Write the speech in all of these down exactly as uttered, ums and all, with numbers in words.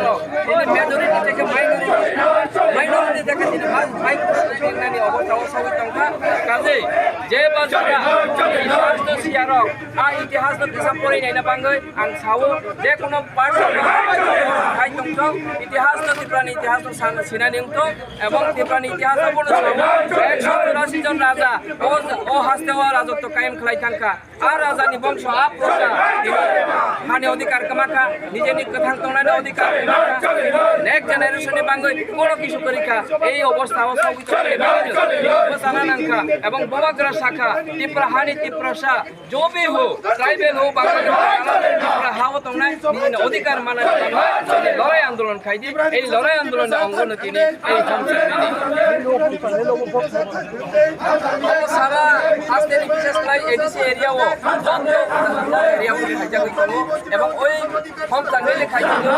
Tini majority theke minority, minority theke tini bhag bhag nani obostha o sogwi tongkha. Kaje je bajora itihas no siyarok, a itihas no kisa porinai na bangwi ang sao, je kono party khai tongthok, itihas no Tripura ni itihas no san sinani wngthok, ebong Tripura ni itihas abono sao, ekso churasi jon raja o, o haste o rajotw kayam khlai thangkha. A rajani bongso a proja hani odhikar kwmakha, nijeni kwthang tongnani odhikar kwmakha, next generation ni bangwi kono kisu kwrwikha. Ei obostha o sogwi tongwi bwsana nangkha ebong bubagra sakha, Tipra hani Tiprasa, jo bhi ho, tribal ho, Bangali ho, Tipra ha o tongnai nijeni odhikar manani bagwi chini lorai andolon khaidi. Ei lorai andolon ni ongo no tini ei hamsa nini. Obo sara haste ni bishes khlai A D C area o joto area o khaijagwi tongo ebong oi homchang rally khaijagwi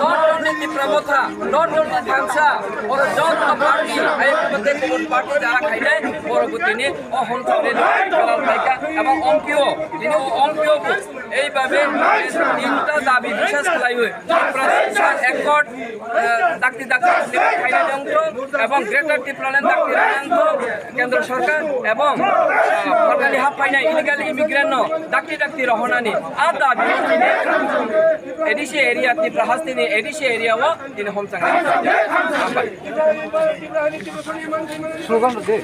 not only Tipra Motha, not only Thansa, oro joto party, ai mate kubun party jara khainai borok bo tini o homchang rally khaijagwi khaikha ebong ompio tini o ompio bo ei babe tinta dabi bishes khlaiwi Tipra Accord, eh, dakti dakti khaina dongtho ebong Greater Tipraland dakti rangtho Kendra Sorkar ebong, eh, Bharatni hap phainai illegal immigrant no dakti dakti rohonani a dabi A D C area, Tipra hasteni A D C area o tini homchang. Hambai. Slogan de.